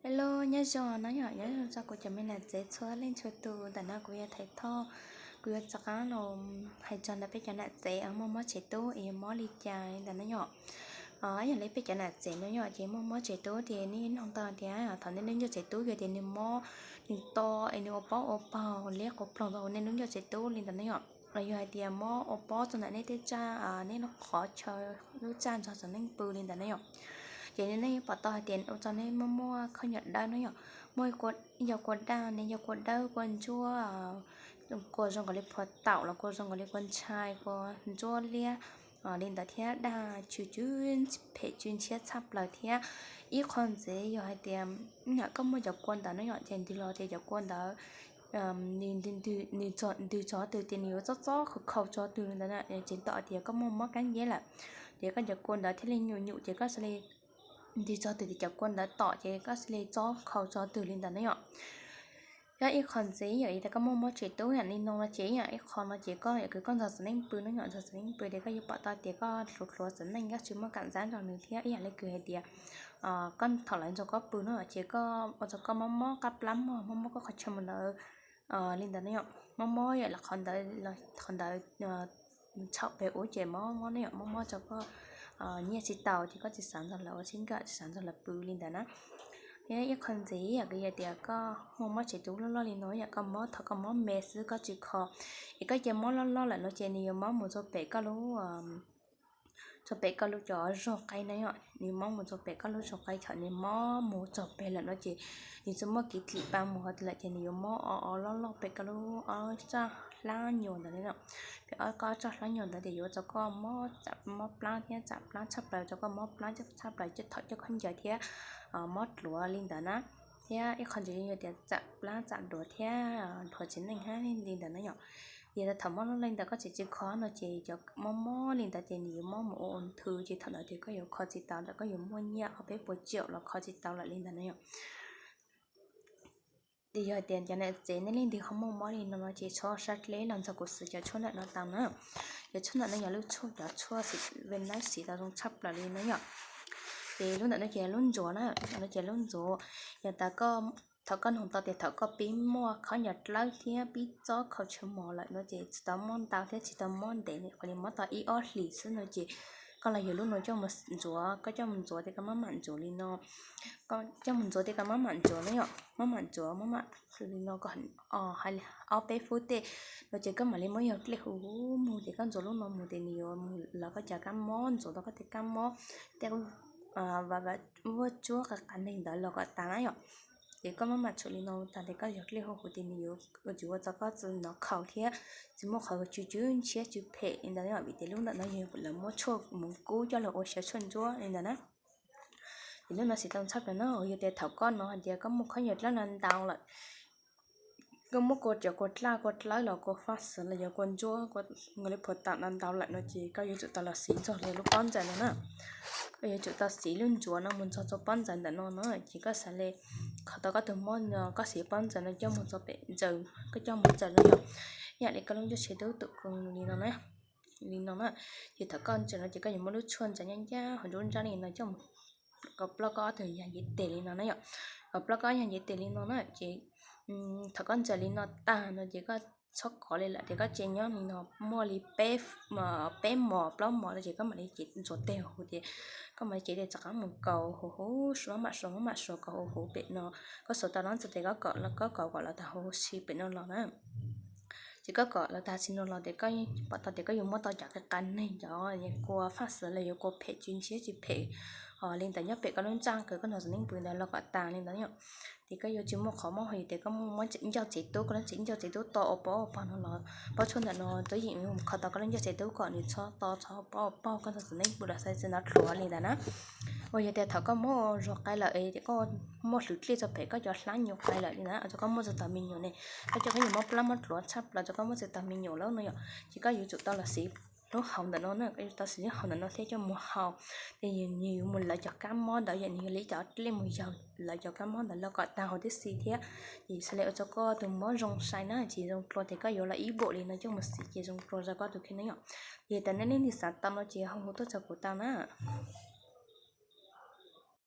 Hello, nyob zoo no yom, nyob zoo txog kuv cov me nam tsev txhua leej txhua tus. Ntawm no kuv yog Thaiv Thoj, kuv yuav rov qab los hais txog ntawm peb cov nam tsev uas muaj mob tsev tub es yuav mob li cas li ntawd na yom. Yog li peb cov nam tsev no yom, ces muaj mob tsev tub ces nej nug tau tias thaum nej lub ncauj tsev tub yog tias nws mob, nws to es nws ua pob ua pog liab quas ploog tau nej lub ncauj tsev tub li ntawd na yom, los yog hais tias mob ua pob txog ntawm nej tej tsaj, nej lub qhov chaw, lub tsaj ntxog txom neej pw li ntawd na yom, ces nej yuav pom tau hais tias ua rau nej muaj muaj khaub ncaws dawb no yom, muaj yog kua daj ne, yog kua dawb, kua ntsuab, kua zoo nkaus li phua taum los kua zoo nkaus li kua ntshai, kua ntsuab liab li ntawd thiab daj tsw tsw phem tsw ntshiab txhaj plaws thiab. Ib qho ntxiv yog hais tias koj muaj cov kua ntawd no yom, ces ntws los ces cov kua ntawd nws ntws txog twg ces nws yuav txob txob khaus khaus txog twg li ntawd na, ces tau tias koj muaj mob kab nceb lawm, ces koj cov kua ntawd thiaj li nyum nyum ces koj xav li ntws txog twg ces cov kua ntawd tom ces koj xav li txob khaus txog twg li ntawd na yom. Yog ib qho ntxiv yog tias koj muaj mob tsev tub yam li no no ces yam ib qho no ces koj yam kws koj ntxog txom neej pw no yom, ntxog txom neej pw ces koj yuav pom tau tias koj hluas hluas txom neej, koj tsis muaj kam ntxab nrog nws thiab. Ib yam li kws hais tias koj thaum lawv ntxuag koj pw no ces koj ua rau koj mob mob qab plab mog, mob mob koj qhov chaw mus ntawd li ntawd no yom, mob mob yam li qhov ntawd, qhov ntawd tshau pem ub ces mob mob no yom, mob mob rau koj nyiaj tsis tau ces koj tsis xav nrog lawv ua sib nkawm, tsis xav nrog lawv pw li ntawd na. Thiab ib qho ntxiv yam kws yog tias koj muaj mob tsev tub loj loj li no yom, koj mob thaum koj mob me xwb koj tsis kho, es koj cia mob loj loj lawm no ces nws yuav mob mus rau pem koj lub, rau pem koj lub cov zog qai na yom, nws mob mus rau pem koj lub zog qai, thaum nws mob mus txog pem lawm no ces nws tsis muaj kev thim pa mus lawm ces nws yuav mob o o loj loj pem koj lub ob txaj hlab nyuag ntawd li no. Pem koj ob txaj hlab nyuag ntawd ces yuav ua rau koj mob, mob plab thiab tsam plab tshaj plaws, rau koj mob plab tshaj plaws coj thaum coj khaub ncaws thiab mob dluav li ntawd na. Thiab ib qho ntxiv yog tias tsam plab tsam dluav thiab dluav txiv neej hab li ntawd na yom. Yog thaum mob loj li ntawd koj tsis tsis kho no ces cov mob mob li ntawd ces nws yuav mob mus ua ua nthwv ces thaum ntawd ces koj yuav kho tsis tau lawm, koj yuav muaj nyiaj ob peb puas tsiaum los kho tsis tau lawm li ntawd na yom. Ces yog tias cov nam tsev nej leej twg ho muaj mob li no no ces txhob sab dleb los nrog kuv siv cov tshuaj ntawm no tau na. Cov tshuaj ntawm no yog lub tshuaj, cov tshuaj Venus siv tau zoo tshaj plaws li no yom. Ces lub ntawm no ces lub ntsuav na, no ces lub ntsuav, yog tas koj, thaum koj nug tau tias thaum koj pib muaj khaub ncaws dlawb thiab pib txob khaus chaw mos lawm no ces tsis tau mob ntau thiab tsis tau mob ntev, qhov li mob tau ib ob hlis xwb no ces koj los yog lub no coj mus ntxuav, koj coj mus ntxuav tias koj maj mam ntxuav li no, coj mus ntxuav tias koj maj mam ntxuav na yom, maj mam ntxuav maj mam li no, ob peb fub tej no ces koj mam li muab yog dlej huv huv mus ces koj ntxuav lub no mus ces nws yuav mus lawv koj cov kab mob, ntxuav tau koj tej kab mob tej vuaj tsuab qas qas neeg ntawd los kom tas na yom. Ces koj maj mam tshuav li no tas ces koj yog dlej huv huv ces nws yuav tsis ua rau koj txwv nov khaus thiab tsis muaj qhov tsw tsw ntshiab tsw phem li ntawd yom, vim tias lub ntawm no yog lawv muab tshuaj mus kub coj los ua xyaw tshuaj ntsuab li ntawd na. Ces lub no siv tau tshaj plaws no yog tias thaum koj no hais tias koj muaj khaub ncaws dlawb no ntau lawm, koj muab kua cov kua dlaj kua dlawb los kua faj xwv los yog kua ntsuab, kua nkaus li phua tam no ntau lawm no ces koj yuav tsum tau los siv nrog li lub pob ntxawm no na. Koj yuav tsum tau siv lub ntsuav no mus nrog rau pob ntxawm ntawm no na ces koj xav li kho tau koj tus mob no koj siv pob ntxawm no coj mus rau pem ntsaws, koj coj mus ntsaws no yom, ib yam li koj lub ncauj tsev tub tus kws li no na. Li no na, ces thaum koj ntsaws no ces koj yuav muab lub tshuaj ntsaws ncaj ncaj hauv nruab nrab li no coj mus kom ploj koj ob tug yag ncev tes li no na yom. Kom ploj koj ob yag ncev tes li no na ces thaum koj ntsaws li no tag no ces koj txhob kov li lawm ces koj tseem nyob li no muaj li peb mos plaub mos no ces koj mam li cev ntxuav tes huv huv ces koj mam li cev tes rov qab mus kaus huv huv, suav maj mam suav maj mam suav kaus huv huv pem no. Koj suav tau no ntxiv ces koj kaus kom lawv tag huv si pem no los na. Ces koj kaus lawv tag huv si no los ces koj pom tau tias koj yuav muab tau cov qas qas neeg, cov kua faj xwv los yog kua phem tsw ntshiab tsw phem li ntawd nyob pem koj lub ntsaj kws koj ntxhov txom neej pw ntawd los kom tas li ntawd yom. Ces koj yuav tsis muaj qhov mob hos yog tias koj muaj ncauj tsev tub, koj lub tsev ncauj tsev tub to ua pob ua pog no los pob tshuaj ntawm no twb yeem yuav mus kho tau koj lub ncauj tsev tub kom nws txhob to txhob ua pob ua pog koj ntxhov txom neej pw los xaiv txiv nov dluav li ntawd na. Uas yog tias thaum koj muab ua zog qai lawm es koj muaj hlwv dlej txog pem koj cov hlab nyuag qai lawm li na, rau koj muaj txog tag me nyuam ne, koj cov khaub ncaws mob plab mob dluav tshaj plaws rau koj muaj txog tag me nyuam lawm no yom, ces koj yuav tsum tau los siv lub hauv ntawm no na, koj yuav tau siv lub hauv ntawm no thiab coj mus haus. Ces nws yuav mus lawv cov kab mob ntawd yom, nws yuav li cov dlej mus yaug lawv cov kab mob ntawd los kom tag huv tib si thiab. Ces xav li ua rau koj tus mob zoo sai na, tsis zoo dua ces koj yuav los ib npaum li no coj mus siv ces zoo dua rau koj tus kheej na yom. Ces tas nej leej twg xav tau no ces ho hu tuaj rau kuv tau na.